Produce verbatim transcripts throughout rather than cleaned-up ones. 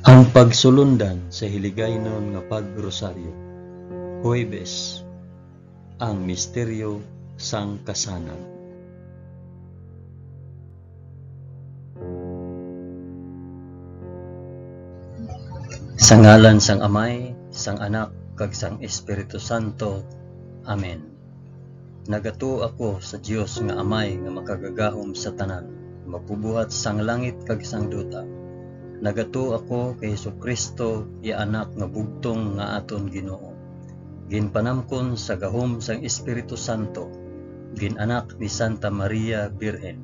Ang pagsulundan sa Hiligaynon nga Pag-Rosaryo, Huwebes, ang misteryo sang kasanag. Sa ngalan sang Amay, sang Anak, kag sang Espiritu Santo. Amen. Nagatuo ako sa Dios nga Amay nga makagagahom sa tanan, magbubuhat sang langit kag sang duta. Nagatuo ako kay Jesu-Cristo, iya Anak nga bugtong nga aton Ginoo, ginpanamkon sa gahom sang Espiritu Santo, gin-anak ni Santa Maria Birhen,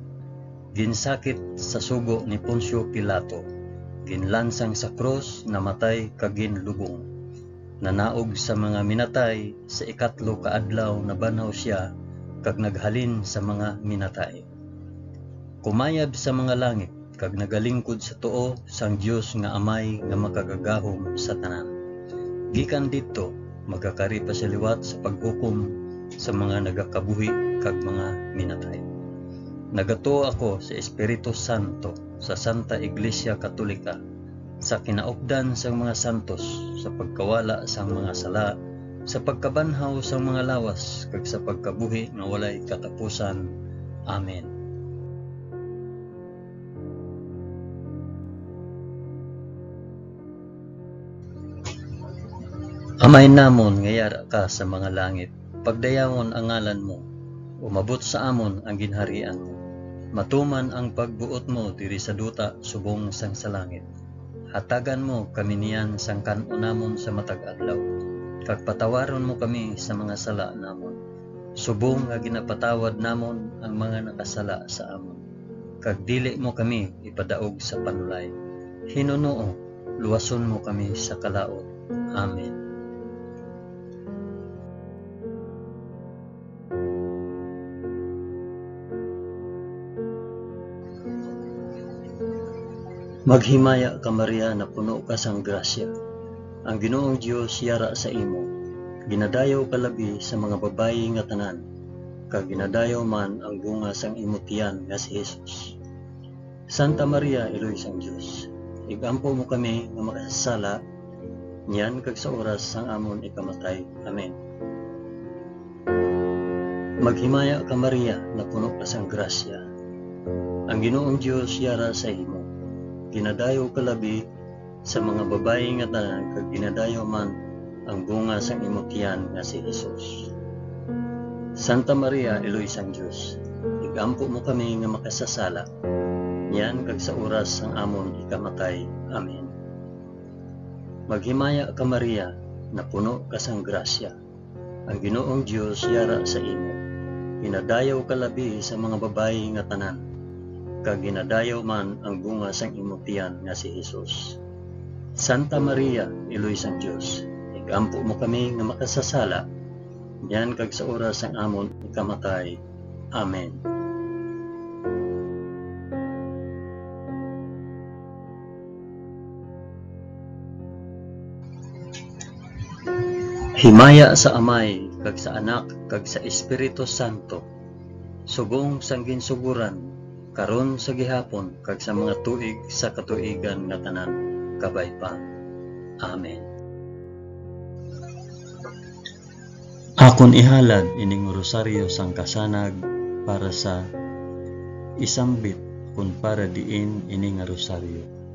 ginsakit sa sugo ni Poncio Pilato, ginlansang sa krus, namatay, kag ginlubong. Nanaog sa mga minatay, sa ikatlo ka adlaw nabanhaw sia, kag naghalin sa mga minatay. Kumayab sa mga langit, kag nagalingkod sa tuo sang Dios nga Amay nga makagagahom sa tanan. Gikan didto, magakari pa sia liwat sa paghukom sa mga nagakabuhi kag mga minatay. Nagatuo ako sa Espiritu Santo, sa Santa Iglesia Katolika, sa kinaupdan sang mga santos, sa pagkawala sang mga sala, sa pagkabanhaw sang mga lawas, kag sa pagkabuhi nga walay katapusan. Amen. Amay namon nga yara ka sa mga langit, pagdayawon ang ngalan mo, umabot sa amon ang ginharian mo, matuman ang pagbuot mo diri sa duta subong sang sa langit. Hatagan mo kami niyan sang kan-o namon sa matag adlaw, kag patawaron mo kami sa mga sala namon, subong nga ginapatawad namon ang mga nakasala sa amon. Kag dili mo kami ipadaog sa panulay. Hinunoo, luwason mo kami sa kalaut. Amen. Maghimaya ka, Maria, napuno ka sang grasya. Ang Ginoong Dios yara sa imo. Ginadayaw ka labi sa mga babayi nga tanan, kag ginadayaw man ang bunga sang imo tiyan nga si Jesus. Santa Maria, Iloy sang Dios, ig-ampo mo kami nga makasasala, niyan kag sa oras sang amon ikamatay. Amen. Maghimaya ka, Maria, napuno ka sang grasya. Ang Ginoong Dios yara sa imo. Ginadayaw ka labi sa mga babayi nga tanan, kag ginadayaw man ang bunga sang imo tiyan nga si Jesus. Santa Maria, Iloy sang Dios, ig-ampo mo kami nga makasasala, niyan kag sa oras sang amon ikamatay. Amen. Maghimaya ka, Maria, napuno ka sang grasya. Ang Ginoong Dios yara sa imo. Ginadayaw ka labi sa mga babayi nga tanan, kag ginadayaw man ang bunga sang imo tiyan nga si Jesus. Santa Maria, Iloy sang Dios, ig-ampo mo kami nga makasasala, niyan kag sa oras sang amon ikamatay. Amen. Himaya sa Amay, kag sa Anak, kag sa Espiritu Santo, subong sang ginsugoran, karon, sa gihapon, kag sa mga tuig sa katuigan nga tanan. Kabay pa. Amen. Akon ihalad ining rosaryo sang kasanag para sa isambit kon para diin ini nga rosaryo.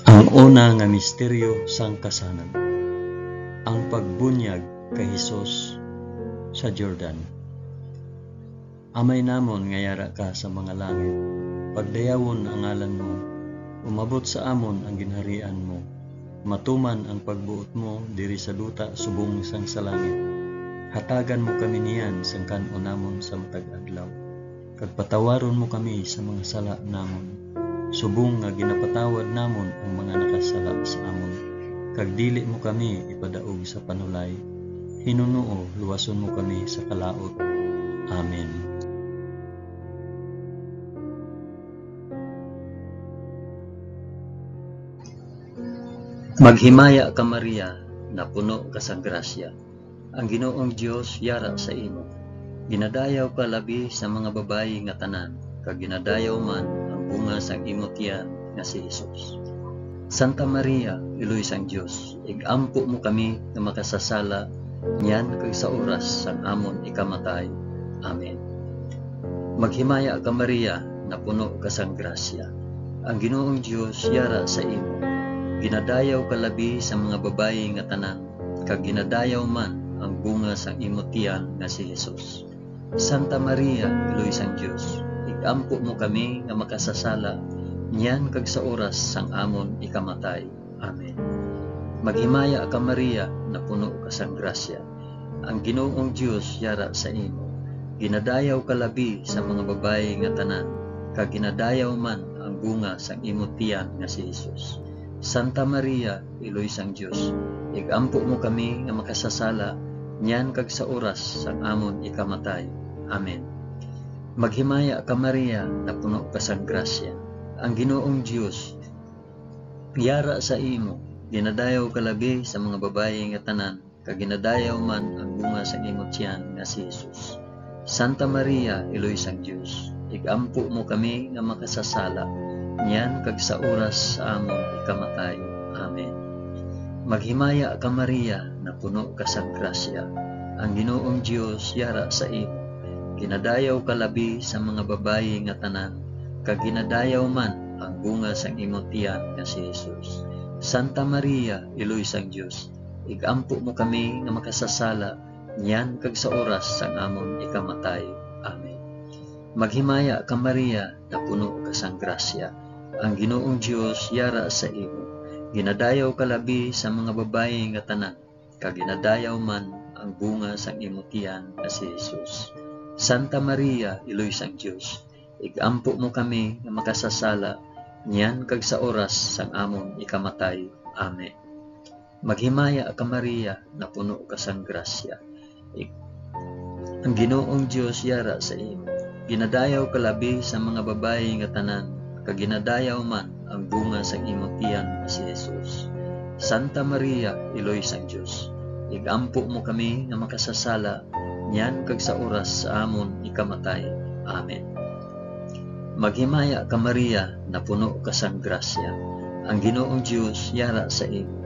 Ang una nga misteryo sang kasanag, ang pagbunyag kay Jesus sa Jordan. Amay namon nga yara ka sa mga langit, pagdayawon ang ngalan mo, umabot sa amon ang ginharian mo, matuman ang pagbuot mo diri sa duta subong sang sa langit. Hatagan mo kami niyan sang kan-on namon sa matag adlaw, kag patawaron mo kami sa mga sala namon, subong nga ginapatawad namon ang mga nakasala sa amon, kag dili mo kami ipadaog sa panulay. Hinunoo, luwason mo kami sa kalaut. Amen. Maghimaya ka, Maria, napuno ka sang grasya. Ang Ginoong Dios yara sa imo. Ginadayaw ka labi sa mga babayi nga tanan, kag ginadayaw man ang bunga sang imo tiyan nga si Jesus. Santa Maria, Iloy sang Dios, ig-ampo mo kami nga makasasala niyan kag sa oras sang amon ikamatay. Amen. Maghimaya ka, Maria, napuno ka sang grasya. Ang Ginoong Dios yara sa imo. Ginadayaw ka labi sa mga babayi nga tanan, kag ginadayaw man ang bunga sang imo tiyan nga si Jesus. Santa Maria, Iloy sang Dios, ig-ampo mo kami nga makasasala niyan kag sa oras sang amon ikamatay. Amen. Maghimaya ka, Maria, napuno ka sang grasya. Ang Ginoong Dios yara sa imo. Ginadayaw ka labi sa mga babayi nga tanan, kag ginadayaw man ang bunga sang imo tiyan nga si Jesus. Santa Maria, Iloy sang Dios, ig-ampo mo kami nga makasasala niyan kag sa oras sang amon ikamatay. Amen. Maghimaya ka, Maria, napuno ka sang grasya. Ang Ginoong Dios yara sa imo. Ginadayaw ka labi sa mga babayi nga tanan, kag ginadayaw man ang bunga sang imo tiyan nga si Jesus. Santa Maria, Iloy sang Dios, ig-ampo mo kami nga makasasala, niyan kag sa oras sa amon ikamatay. Amen. Maghimaya ka, Maria, napuno ka sang grasya. Ang Ginoong Dios yara sa imo. Ginadayaw ka labi sa mga babayi nga tanan, kag ginadayaw man ang bunga sang imo tiyan nga si Jesus. Santa Maria, Iloy sang Dios, ig-ampo mo kami nga makasasala niyan kag sa oras sang amon ikamatay. Amen. Maghimaya ka, Maria, napuno ka sang grasya. Ang Ginoong Dios yara sa imo. Ginadayaw ka labi sa mga babayi nga tanan, kag ginadayaw man ang bunga sang imo tiyan nga si Jesus. Santa Maria, Iloy sang Dios, ig-ampo mo kami nga makasasala niyan kag sa oras sang amon ikamatay. Amen. Maghimaya ka, Maria, napuno ka sang grasya. Ik-, ang Ginoong Dios yara sa imo. Ginadayaw ka labi sa mga babayi nga tanan, kag ginadayaw man ang bunga sang imo tiyan nga si Jesus. Santa Maria, Iloy sang Dios, ig-ampo mo kami nga makasasala niyan kag sa oras sa amon ikamatay. Amen. Maghimaya ka, Maria, napuno ka sang grasya. Ang Ginoong Dios yara sa imo.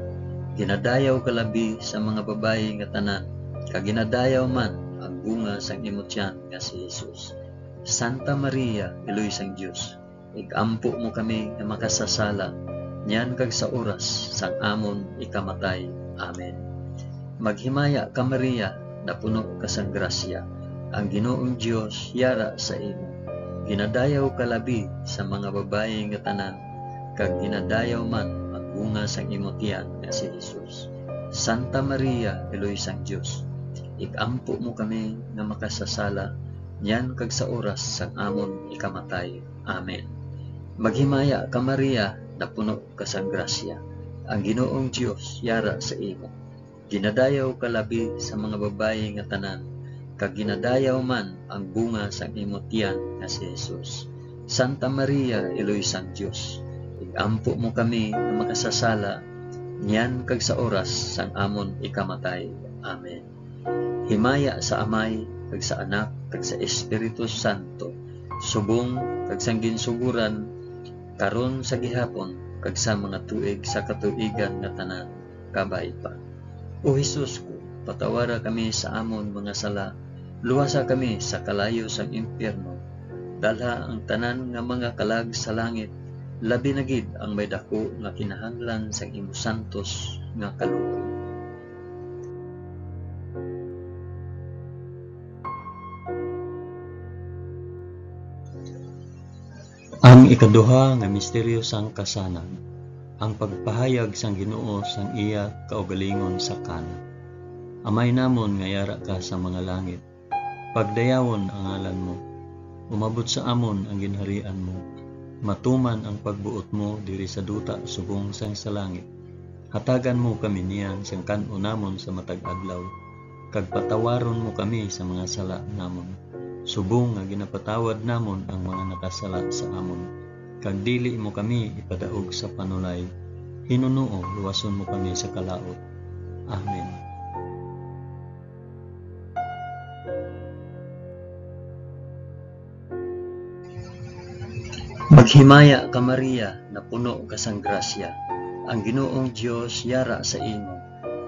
Ginadayaw ka labi sa mga babayi nga tanan, kag ginadayaw man ang bunga sang imo tiyan nga si Jesus. Santa Maria, Iloy sang Dios, ig-ampo mo kami nga makasasala, niyan kag sa oras sang amon ikamatay. Amen. Maghimaya ka, Maria, napuno ka sang grasya. Ang Ginoong Dios yara sa imo. Ginadayaw ka labi sa mga babayi nga tanan, kag ginadayaw man ang bunga sang imo tiyan nga si Jesus. Santa Maria, Iloy sang Dios, ig-ampo mo kami nga makasasala, niyan kag sa oras sang amon ikamatay. Amen. Maghimaya ka, Maria, napuno ka sang grasya. Ang Ginoong Dios yara sa imo. Ginadayaw ka labi sa mga babayi nga tanan, kag ginadayaw man ang bunga sang imo tiyan nga si Jesus. Santa Maria, Iloy sang Dios, ig-ampo mo kami nga makasasala, niyan kag sa oras sang amon ikamatay. Amen. Himaya sa Amay, kag sa Anak, kag sa Espiritu Santo, subong kag sang ginsugoran, karon, sa gihapon, kag sa mga tuig sa katuigan nga tanan. Kabay pa. O Jesus ko, patawara kami sa amon mga sala, luwasa kami sa kalayo sang impyerno, dalha ang tanan nga mga kalag sa langit, labi na gid ang may daku nga kinahanglan sang imo santos nga kaluoy. Ang ikaduha nga misteryo sang kasanan, ang pagpahayag sang Ginoo sang iya kaugalingon sa Cana. Amay namon nga yara ka sa mga langit, pagdayawon ang ngalan mo. Umabot sa amon ang ginharian mo. Matuman ang pagbuot mo diri sa duta subong sang sa langit. Hatagan mo kami niyan sang kan-o namon sa matag adlaw, kag patawaron mo kami sa mga sala namon, subong nga ginapatawad namon ang mga nakasala sa amon. Kag dili mo kami ipadaog sa panulay. Hinunoo, luwason mo kami sa kalaut. Amen. Maghimaya ka, Maria, napuno ka sang grasya. Ang Ginoong Dios yara sa imo.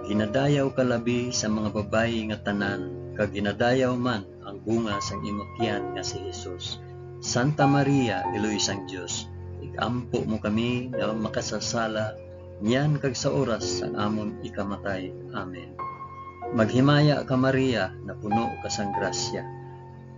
Ginadayaw ka labi sa mga babayi nga tanan, kag ginadayaw man ang bunga sang imo tiyan nga si Jesus. Santa Maria, Iloy sang Dios, ig-ampo mo kami nga makasasala, niyan kag sa oras sang amon ikamatay. Amen. Maghimaya ka, Maria, napuno ka sang grasya.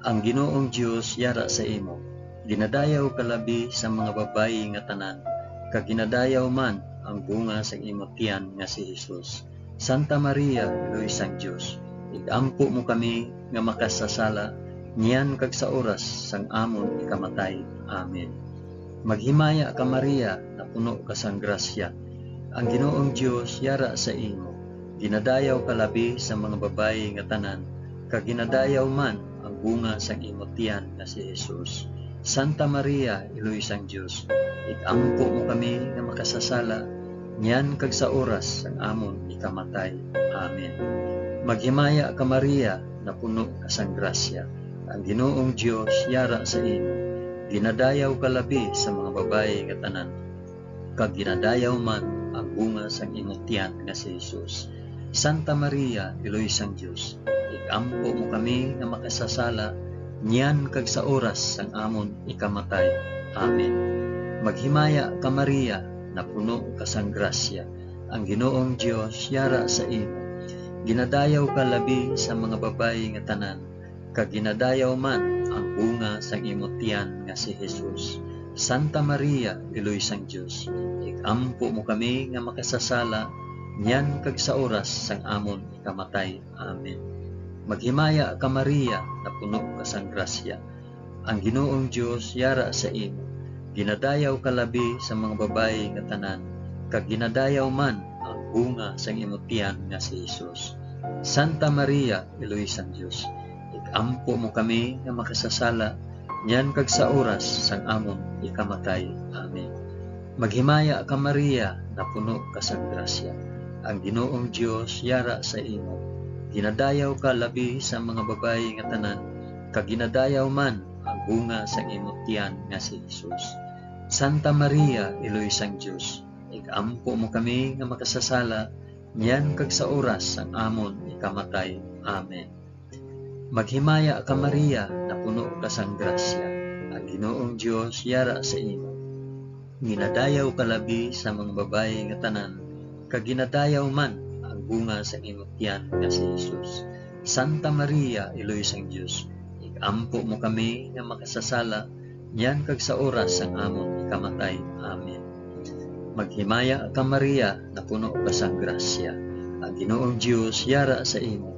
Ang Ginoong Dios yara sa imo. Ginadayaw ka labi sa mga babayi nga tanan, kag ginadayaw man ang bunga sang imo tiyan nga si Jesus. Santa Maria, Iloy sang Dios, ig-ampo mo kami nga makasasala, niyan kag sa oras sang amon ikamatay. Amen. Maghimaya ka, Maria, napuno ka sang grasya. Ang Ginoong Dios yara sa imo. Ginadayaw ka labi sa mga babayi nga tanan, kag ginadayaw man ang bunga sang imo tiyan nga si Jesus. Santa Maria, Iloy sang Dios, ig-ampo mo kami nga makasasala, niyan kag sa oras sang amon ikamatay. Amen. Maghimaya ka, Maria, napuno ka sang grasya. Ang Ginoong Dios yara sa imo. Ginadayaw ka labi sa mga babayi nga tanan, kag ginadayaw man ang bunga sang imo tiyan nga si Jesus. Santa Maria, Iloy sang Dios, ig-ampo mo kami nga makasasala, niyan kag sa oras sang amon ikamatay. Amen. Maghimaya ka, Maria, napuno ka sang grasya. Ang Ginoong Dios yara sa imo. Ginadayaw ka labi sa mga babayi nga tanan, kag ginadayaw man ang bunga sang imo tiyan nga si Jesus. Santa Maria, Iloy sang Dios, ig-ampo mo kami nga makasasala, niyan kag sa oras sang amon ikamatay. Amen. Maghimaya ka, Maria, napuno ka sang grasya. Ang Ginoong Dios yara sa imo. Ginadayaw ka labi sa mga babayi nga tanan, kag ginadayaw man ang bunga sang imo tiyan nga si Jesus. Santa Maria, Iloy sang Dios, ig-ampo mo kami nga makasasala, niyan kag sa oras sang amon ikamatay. Amen. Maghimaya ka, Maria, napuno ka sang grasya. Ang Ginoong Dios yara sa imo. Ginadayaw ka labi sa mga babayi nga tanan, kag ginadayaw man ang bunga sang imo tiyan nga si Jesus. Santa Maria, Iloy sang Dios, ig-ampo mo kami nga makasasala, niyan kag sa oras sang amon ikamatay. Amen. Maghimaya ka, Maria, napuno ka sang grasya. Ang Ginoong Dios yara sa imo. Ginadayaw ka labi sa mga babayi nga tanan, kag ginadayaw man ang bunga sang imo tiyan nga si Jesus. Santa Maria, Iloy sang Dios, ig-ampo mo kami nga makasasala, niyan kag sa oras sang amon ikamatay. Amen. Maghimaya ka, Maria, napuno ka sang grasya. Ang Ginoong Dios yara sa imo.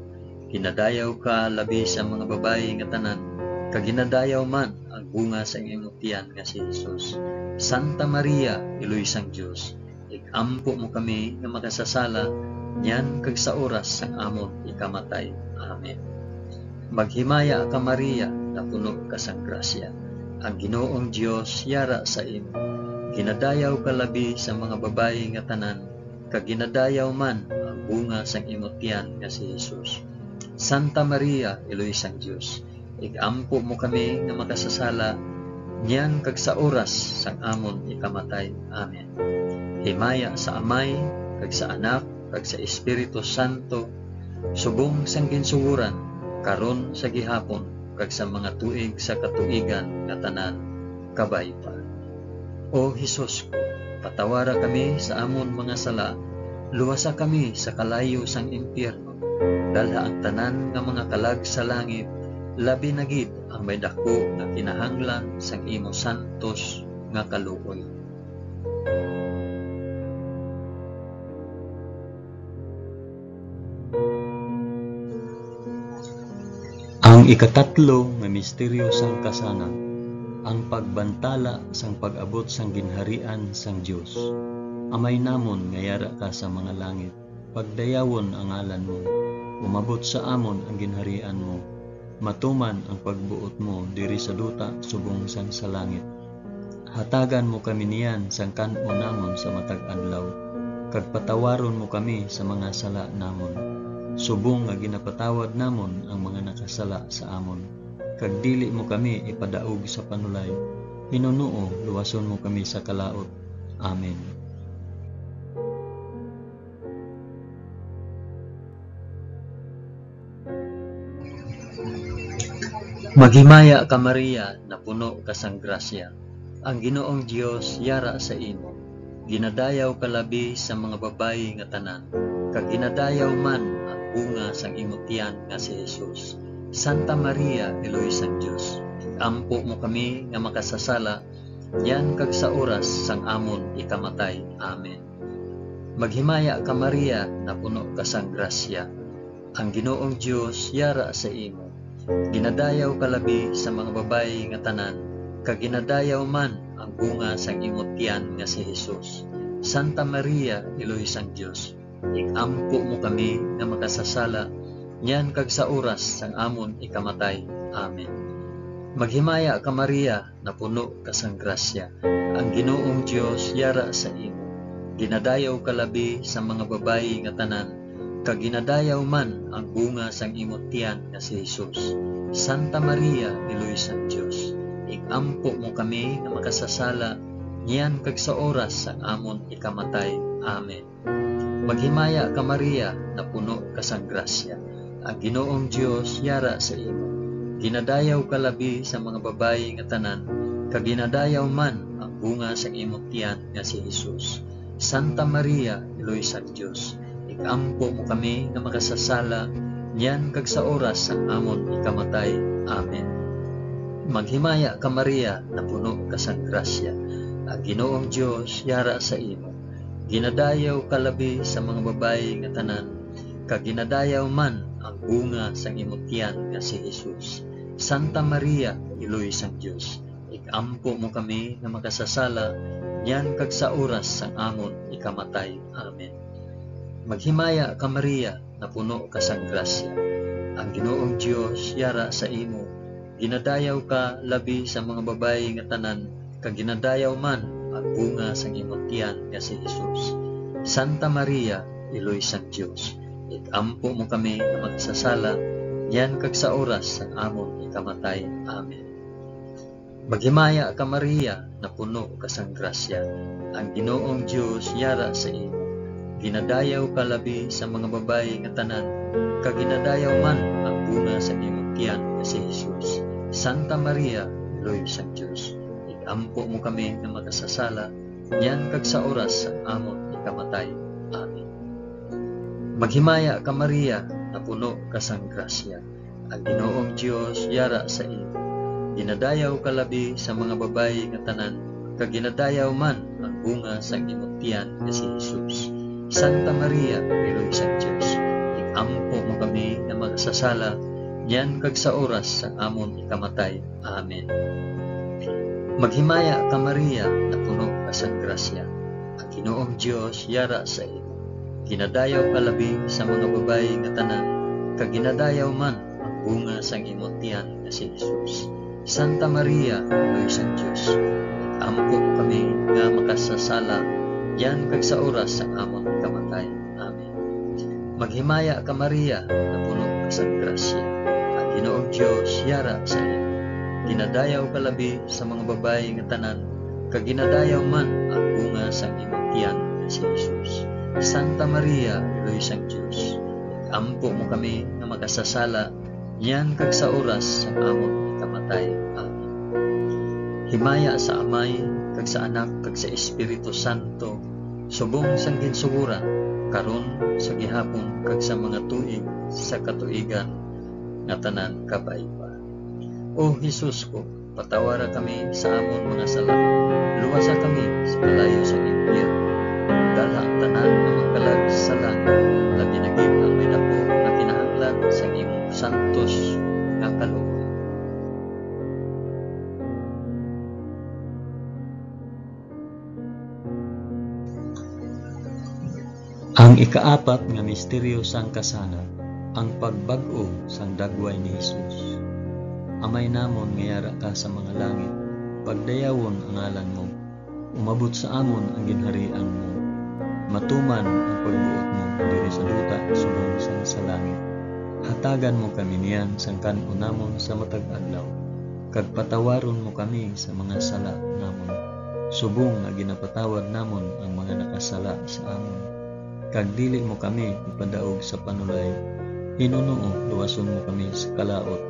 Ginadayaw ka labi sa mga babayi nga tanan, kag ginadayaw man ang bunga sang imo tiyan nga si Jesus. Santa Maria, Iloy sang Dios, ig-ampo mo kami nga makasasala, niyan kag sa oras sang amon ikamatay. Amen. Maghimaya ka, Maria, napuno ka sang grasya. Ang Ginoong Dios yara sa imo. Ginadayaw ka labi sa mga babayi nga tanan, kag ginadayaw man ang bunga sang imo tiyan nga si Jesus. Santa Maria, Iloy sang Dios, ig-ampo mo kami nga makasasala, niyan kag sa oras sang amon ikamatay. Amen. Himaya sa Amay, kag sa Anak, kag sa Espiritu Santo, subong sang ginsugoran, karon, sa gihapon, kag sa mga tuig sa katuigan nga tanan. Kabay pa. O Jesus ko, patawara kami sa amon mga sala, luwasa kami sa kalayo sang impyerno, dalha ang tanan nga mga kalag sa langit, labi na gid ang may daku nga kinahanglan sang imo santos nga kaluoy. Ang ikatatlo nga misteryo sang kasanag, ang pagbantala sang pag-abot sang ginharian sang Dios. Amay namon nga yara ka sa mga langit, pagdayawon ang ngalan mo. Umabot sa amon ang ginharian mo. Matuman ang pagbuot mo diri sa duta subong sang sa langit. Hatagan mo kami niyan sang kan-o namon sa matag adlaw, kag patawaron mo kami sa mga sala namon, subong nga ginapatawad namon ang mga nakasala sa amon. Kag dili mo kami ipadaog sa panulay, Ginoo, luwason mo kami sa kalaut. Amen. Maghimaya ka, Maria, napuno ka sang grasya. Ang Ginoong Dios yara sa imo. Ginadayaw ka labi sa mga babayi nga tanan, kag ginadayaw man ang bunga sang imo tiyan nga si Jesus. Santa Maria, Iloy sang Dios, ig-ampo mo kami nga makasasala, niyan kag sa oras sang amon ikamatay. Amen. Maghimaya ka, Maria, napuno ka sang grasya. Ang Ginoong Dios yara sa imo. Ginadayaw ka labi sa mga babayi nga tanan, kag ginadayaw man ang bunga sang imo tiyan nga si Jesus. Santa Maria, Iloy sang Dios, ig-ampo mo kami nga makasasala, niyan kag sa oras sang amon ikamatay. Amen. Maghimaya ka, Maria, napuno ka sang grasya. Ang Ginoong Dios yara sa imo. Ginadayaw ka labi sa mga babayi nga tanan, kag ginadayaw man ang bunga sang imo tiyan nga si Jesus. Santa Maria, Iloy sang Dios, ig-ampo mo kami nga makasasala, niyan kag sa oras sang amon ikamatay. Amen. Maghimaya ka, Maria, napuno ka sang grasya. Ang Ginoong Dios yara sa imo. Ginadayaw ka labi sa mga babayi nga tanan, kag ginadayaw man ang bunga sang imo tiyan nga si Jesus. Santa Maria, Iloy sang Dios, ig-ampo mo kami nga makasasala, niyan kag sa oras sang amon ikamatay. Amen. Maghimaya ka, Maria, napuno ka sang grasya. Ang Ginoong Dios yara sa imo. Ginadayaw ka labi sa mga babayi nga tanan, kag ginadayaw man ang bunga sang imo tiyan nga si Jesus. Santa Maria, Iloy sang Dios, ig-ampo mo kami nga makasasala, niyan kag sa oras sang amon ikamatay. Amen. Maghimaya ka, Maria, napuno ka sang grasya. Ang Ginoong Dios yara sa imo. Ginadayaw ka labi sa mga babayi nga tanan, kag ginadayaw man ang bunga sang imo tiyan nga si Jesus. Santa Maria, Iloy sang Dios, ig-ampo mo kami nga makasasala, niyan kag sa oras sang amon ikamatay. Amen. Maghimaya ka, Maria, napuno ka sang grasya. Ang Ginoong Dios yara sa imo. Ginadayaw ka labi sa mga babayi nga tanan, kag ginadayaw man ang bunga sa imo tiyan nga si Jesus. Santa Maria, Iloy sang Dios, ig-ampo mo kami nga makasasala, niyan kag sa oras sang amon ikamatay. Amen. Maghimaya ka, Maria, napuno ka sang grasya. Ang Ginoong Dios yara sa imo. Ginadayaw ka labi sa mga babayi nga tanan, kag ginadayaw man ang bunga sang imo tiyan nga si Jesus. Santa Maria, Iloy sang Dios, ig-ampo mo kami nga makasasala, niyan kag sa oras sang amon ikamatay. Amen. Maghimaya ka, Maria, napuno ka sang grasya. Ang Ginoong Dios yara sa imo. Ginadayaw ka labi sa mga babayi nga tanan, kag ginadayaw man ang bunga sang imo tiyan nga si Jesus. Santa Maria, Iloy sang Dios, ig-ampo mo kami nga makasasala, niyan kag sa oras sang amon kamatay. Amen. Maghimaya ka, Maria, napuno ka sang grasya. Ang Ginoong Dios yara sa imo. Ginadayaw ka labi sa mga babayi nga tanan, kag ginadayaw man ang bunga sang imong tiyan nga si Jesus. Santa Maria, Iloy sang Dios, ig-ampo mo kami nga makasasala, niyan kag sa oras sang amon ikamatay. Amen. Himaya sa Amay, kag sa Anak, kag sa Espiritu Santo, subong sang ginsugoran, karon, sa gihapon, kag sa mga tuig sa katuigan nga tanan. Kabay pa. O Jesus ko, patawara kami sa amon mga sala, luwasa kami sa kalayo sang impyerno, dalha ang tanan nga mga kalag sa langit, labi na gid ang may daku nga kinahanglan sang imong santos nga kaluoy. Ang ikaapat nga misteryo sang kasanag, ang pagbag-o sang dagway ni Jesus. Amay namon nga yara ka sa mga langit, pagdayawon ang ngalan mo. Umabot sa amon ang ginharian mo. Matuman ang pagbuot mo diri sa duta subong sang sa langit. Hatagan mo kami niyan sang kan-on namon sa matag adlaw. kag patawaron mo kami sa mga sala namon, subong nga ginapatawad namon ang mga nakasala sa amon. Kag dili mo kami ipadaog sa panulay, hinunoo luwason mo kami sa kalaut.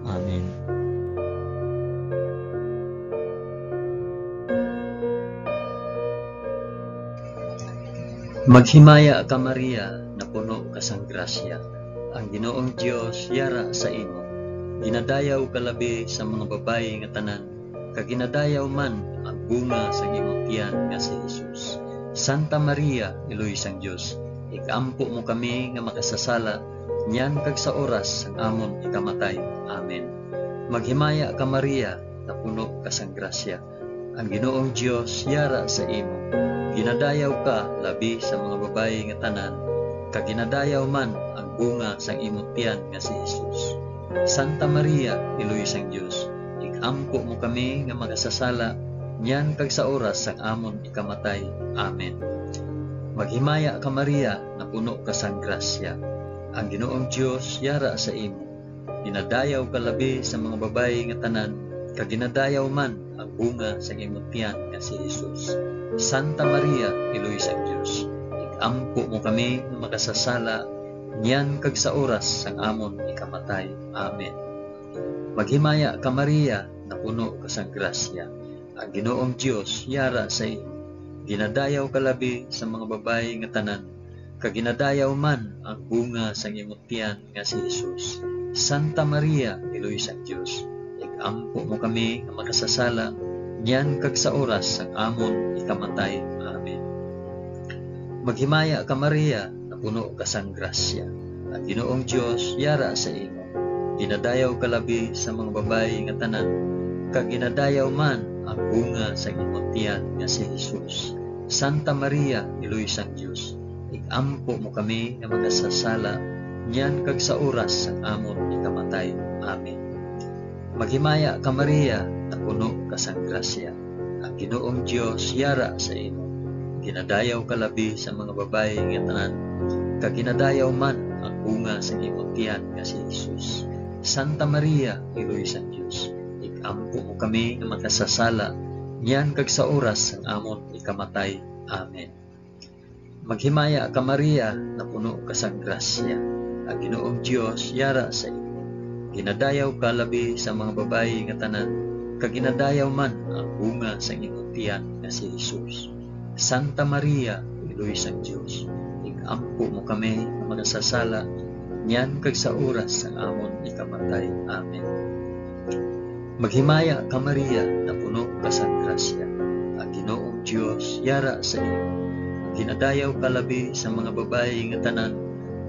Amen. Maghimaya ka, Maria, napuno ka sang grasya. Ang Ginoong Dios yara sa imo. Ginadayaw ka labi sa mga babayi nga tanan, kag ginadayaw man ang bunga sang imong tiyan nga si Jesus. Santa Maria, Iloy sang Dios, ig-ampo mo kami nga makasasala, niyan kag sa oras sang amon ikamatay. Amen. Maghimaya ka, Maria, napuno ka sang grasya. Ang Ginoong Dios yara sa imo. Ginadayaw ka labi sa mga babayi nga tanan, kag ginadayaw man ang bunga sang imong tiyan nga si Jesus. Santa Maria, Iloy sang Dios, ig-ampo mo kami nga makasasala, niyan kag sa oras sang amon ikamatay. Amen. Maghimaya ka, Maria, napuno ka sang grasya. Ang Ginoong Dios yara sa imo. Ginadayaw ka labi sa mga babayi nga tanan, kag ginadayaw man ang bunga sang imong tiyan nga si Jesus. Santa Maria, Iloy sang Dios, ig-ampo mo kami nga makasasala, niyan kag sa oras sang amon ikamatay. Amen. Maghimaya ka, Maria, napuno ka sang grasya. Ang Ginoong Dios yara sa imo. Ginadayaw ka labi sa mga babayi nga tanan, kag ginadayaw man ang bunga sang imong tiyan nga si Jesus. Santa Maria, Iloy sang Dios, ig-ampo mo kami nga makasasala, niyan kag sa oras sang amon ikamatay. Amen. Maghimaya ka, Maria, napuno ka sang grasya. Ang Ginoong Dios yara sa imo. Ginadayaw ka labi sa mga babayi nga tanan, kag ginadayaw man ang bunga sang imong tiyan nga si Jesus. Santa Maria, Iloy sang Dios, ig-ampo mo kami nga makasasala, niyan kag sa oras sang amon ikamatay. Amen. Maghimaya ka, Maria, napuno ka sang grasya. Ang Ginoong Dios yara sa imo. Ginadayaw ka labi sa mga babayi nga tanan, kag ginadayaw man ang bunga sang imong tiyan nga si Jesus. Santa Maria, Iloy sang Dios, ig-ampo mo kami nga makasasala, niyan kag sa oras sang amon ikamatay. Amen. Maghimaya ka, Maria, napuno ka sang grasya. Ang Ginoong Dios yara sa imo. Ginadayaw ka labi sa mga babayi nga tanan, kag ginadayaw man ang bunga sang imong tiyan nga si Jesus. Santa Maria, Iloy sang Dios, ig-ampo mo kami nga makasasala, niyan kag sa oras sang amon ikamatay. Amen. Maghimaya ka, Maria, napuno ka sang grasya. Ang Ginoong Dios yara sa imo. Ginadayaw ka labi sa mga babayi nga tanan,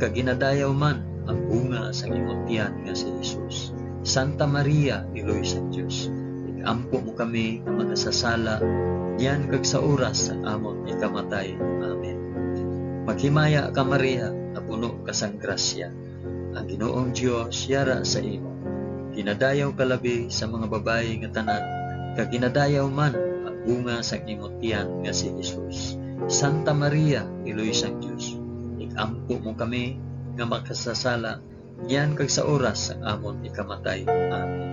kag ginadayaw man ang bunga sang imong tiyan nga si Jesus. Santa Maria, Iloy sang Dios, ig-ampo mo kami nga makasasala, niyan kag sa oras sang amon ikamatay. Amen. Maghimaya ka, Maria, napuno ka sang grasya. Ang Ginoong Dios yara sa imo. Ginadayaw ka labi sa mga babayi nga tanan, kag ginadayaw man ang bunga sang imong tiyan nga si Jesus. Santa Maria, Iloy sang Dios, ig-ampo mo kami nga makasasala, niyan kag sa oras sang amon ikamatay. Amen.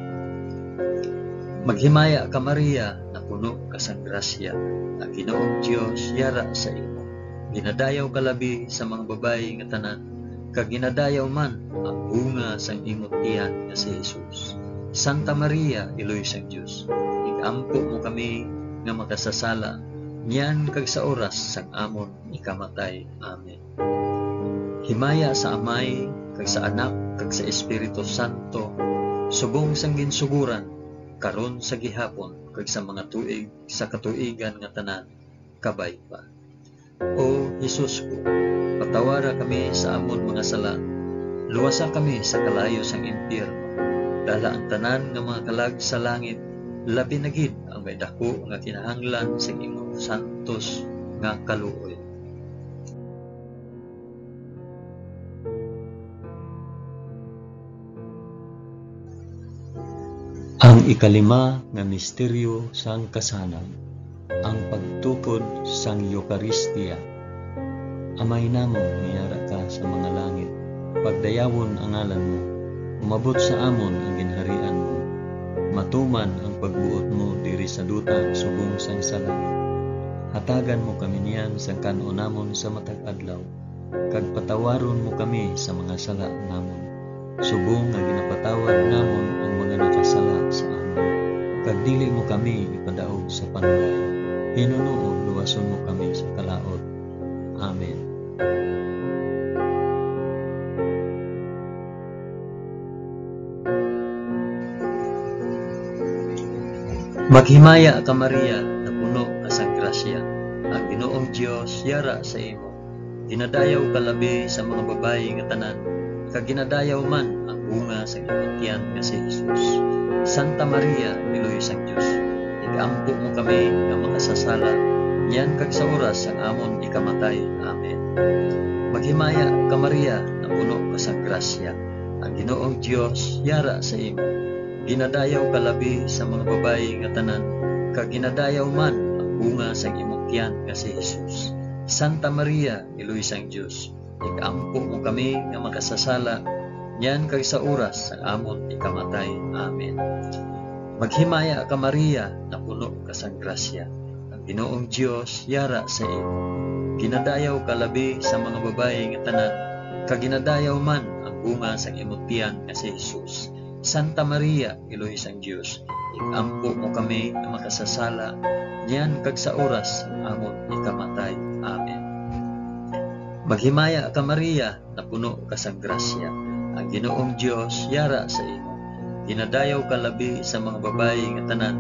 Maghimaya ka, Maria, napuno ka sang grasya, ang Ginoong Dios yara sa imo. Ginadayaw ka labi sa mga babayi nga tanan, kag ginadayaw man ang bunga sang imong tiyan nga si Jesus. Santa Maria, Iloy sang Dios, ig-ampo mo kami nga makasasala, niyan kag sa oras sang amon ikamatay. Amen. Himaya sa Amay, kag sa Anak, kag sa Espiritu Santo, subong sang ginsugoran, karon, sa gihapon, kag sa mga tuig sa katuigan nga tanan. Kabay pa. O Jesus ko, patawara kami sa amon mga sala, luwasa kami sa kalayo sang impyerno, dala ang tanan nga mga kalag sa langit, labi na gid ang may daku nga kinahanglan sang imong santos nga kaluoy. Ang ikalima nga misteryo sang kasanag, ang pagtukod sang Eukaristia. Amay namon nga yara ka sa mga langit, pagdayawon ang ngalan mo, umabot sa amon ang ginharian mo. matuman ang pagbuot mo diri sa duta subong sang sa langit. Hatagan mo kami niyan sang kan-on namon sa matag adlaw, kag patawaron mo kami sa mga sala namon, subong nga ginapatawad namon ang mga nakasala sa amon. Kag dili mo kami ipadaog sa panulay, hinunoon luwason mo kami sa kalaut. Amen. Maghimaya ka, Maria, napuno ka sang grasya. Ang Ginoong Dios yara sa imo. Ginadayaw ka labi sa mga babayi nga tanan, kag ginadayaw man ang bunga sang imong tiyan nga si Jesus. Santa Maria, Iloy sang Dios, ig-ampo mo kami nga makasasala, niyan kag sa oras sang amon ikamatay. Amen. Maghimaya ka, Maria, napuno ka sang grasya. Ang Ginoong Dios yara sa imo. Ginadayaw ka labi sa mga babayi nga tanan, kag ginadayaw man ang bunga sang imong tiyan nga si Jesus. Santa Maria, Iloy sang Dios, ig-ampo mo kami nga makasasala, niyan kag sa oras sang amon ikamatay. Amen. Maghimaya ka, Maria, napuno ka sang grasya. Ang Ginoong Dios yara sa imo. Ginadayaw ka labi sa mga babayi nga tanan, kag ginadayaw man ang bunga sang imong tiyan nga si Jesus. Santa Maria, Iloy sang Dios, ig-ampo mo kami nga makasasala, niyan kag sa oras sang amon ikamatay. Amen. Maghimaya ka, Maria, napuno ka sang grasya. Ang Ginoong Dios yara sa imo. Ginadayaw ka labi sa mga babayi nga tanan,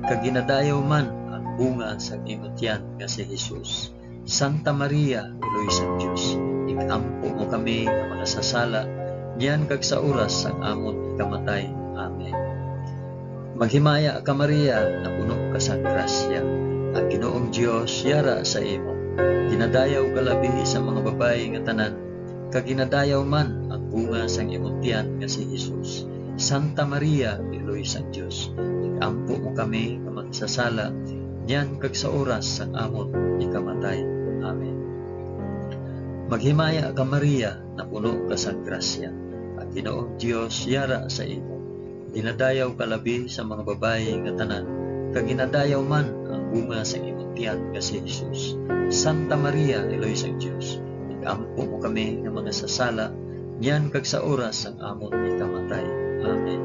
kag ginadayaw man ang bunga sang imo tiyan nga si Jesus. Santa Maria, Iloy sang Dios, ig-ampo mo kami nga makasasala, niyan kag sa oras sang amon ikamatay. Amen. Maghimaya ka, Maria, napuno ka sang grasya. Ang Ginoong Dios yara sa imo. Ginadayaw ka labi sa mga babayi nga tanan, kag ginadayaw man ang bunga sang imong tiyan nga si Jesus. Santa Maria, Iloy sang Dios, ig-ampo mo kami nga makasasala, niyan kag sa oras sang amon ikamatay. Amen. Maghimaya ka, Maria, napuno ka sang grasya. Ang Ginoong Dios yara sa imo. Ginadayaw ka labi sa mga babayi nga tanan, kag ginadayaw man ang bunga sang imong tiyan nga si Jesus. Santa Maria, Iloy sang Dios, ig-ampo mo kami nga makasasala, niyan kag sa oras sang amon ikamatay. Amen.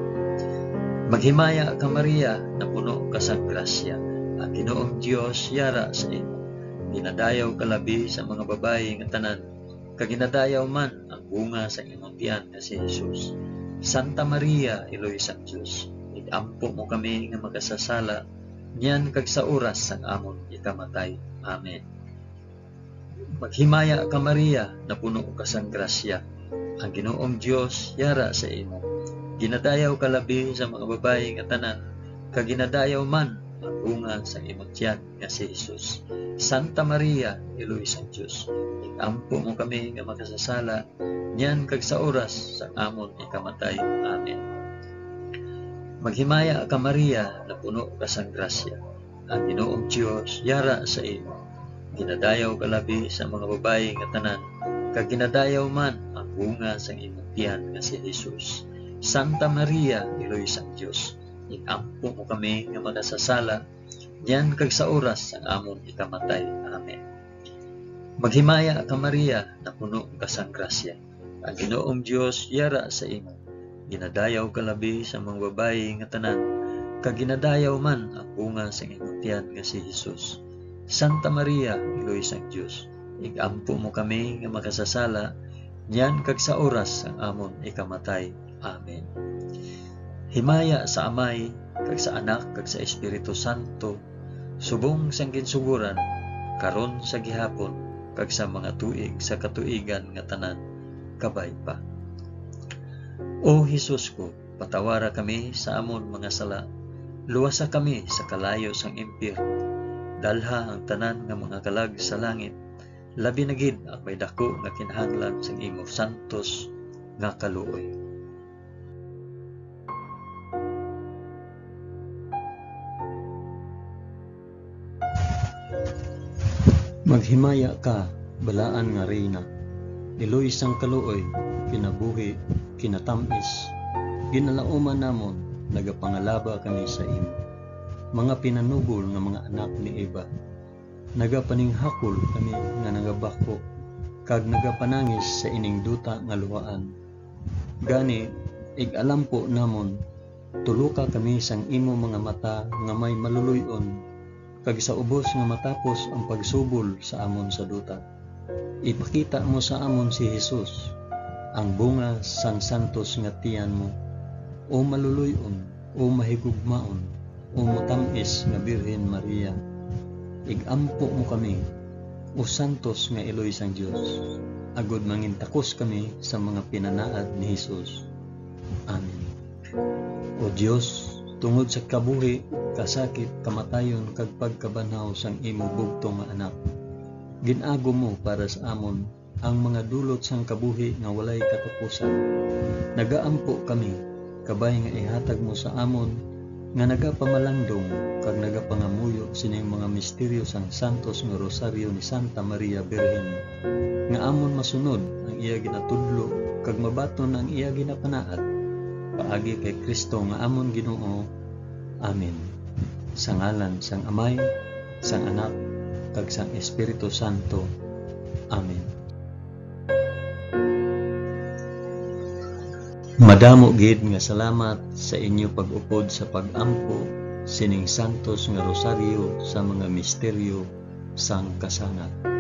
Maghimaya ka, Maria, napuno ka sang grasya. Ang Ginoong Dios yara sa imo. Ginadayaw ka labi sa mga babayi nga tanan, kag ginadayaw man ang bunga sang imong tiyan nga si Jesus. Santa Maria, Iloy sang Dios, ig-ampo mo kami nga makasasala, niyan kag sa oras sang amon ikamatay. Amen. Maghimaya ka, Maria, napuno ka sang grasya. Ang Ginoong Dios yara sa imo. Ginadayaw ka labi sa mga babayi nga tanan, kag ginadayaw man ang bunga sang imong tiyan nga si Jesus. Santa Maria, Iloy sang Dios, ig-ampo mo kami nga makasasala, niyan kag sa oras sang amon ikamatay. Amen. Maghimaya ka, Maria, napuno ka sang grasya. Ang Ginoong Dios yara sa imo. Ginadayaw ka labi sa mga babayi nga tanan, kag ginadayaw man ang bunga sang imong tiyan nga si Jesus. Santa Maria, Iloy sang Dios, ig-ampo mo kami nga makasasala, niyan kag sa oras sang amon ikamatay. Amen. Maghimaya ka, Maria, napuno ka sang grasya. Ang Ginoong Dios yara sa imo. Ginadayaw ka labi sa mga babayi nga tanan, kag ginadayaw man ang bunga sang imong tiyan nga si Jesus. Santa Maria, Iloy sang Dios, ig-ampo mo kami nga makasasala, niyan kag sa oras sang amon ikamatay. Amen. Himaya sa Amay, kag sa Anak, kag sa Espiritu Santo, subong sang ginsugoran, karon, sa gihapon, kag sa mga tuig sa katuigan nga tanan. Kabay pa. O Jesus ko, patawara kami sa amon mga sala, luwasa kami sa kalayo sang impyerno, dalha ang tanan nga mga kalag sa langit, labi na gid ang may daku nga kinahanglan sang imo santos nga kaluoy. Maghimaya ka, balaan nga Reyna, iloy sang kaluoy, kinabuhi, kinatamis, ginalauman namon, nagapangalaba kami sa imo. Mga pinanubol nga mga anak ni Eva, nagapaninghakol kami nga nagabako kag nagapanangis sa ining duta nga luhaan. Gani, ig-alampo namon, tuloka kami sang imo mga mata nga may maluloy-on, kag sa ubos nga matapos ang pagsubol sa amon sa duta. Ipakita mo sa amon si Jesus, ang bunga sang santos nga tiyan mo, o maluloy-on, o mahigugmaon, o motam-is nga Birhen Maria. Ig-ampo mo kami, o santos nga iloy sang Dios, agod mangintakos kami sa mga pinanaad ni Jesus. Amen. O Dios, tungod sa kabuhi, kasakit, kamatayon, kag pagkabanhaw sang imo bugtong nga Anak, gin-agom mo para sa amon ang mga dulot sang kabuhi nga walay katapusan. Nagaampo kami, kabay nga ihatag mo sa amon nga nagapamalandong kag nagapangamuyo sining mga misteryo sang santos nga Rosaryo ni Santa Maria Birhen, nga amon masunod ang iya ginatudlo kag mabaton ang iya ginapanaad. Paagi kay Cristo nga amon Ginoo. Amen. Sa ngalan sang Amay, sang Anak, kag sang Espiritu Santo. Amen. Madamo gid nga salamat sa inyo pag-upod sa pag-ampo sining santos nga rosaryo sa mga misteryo sang kasanag.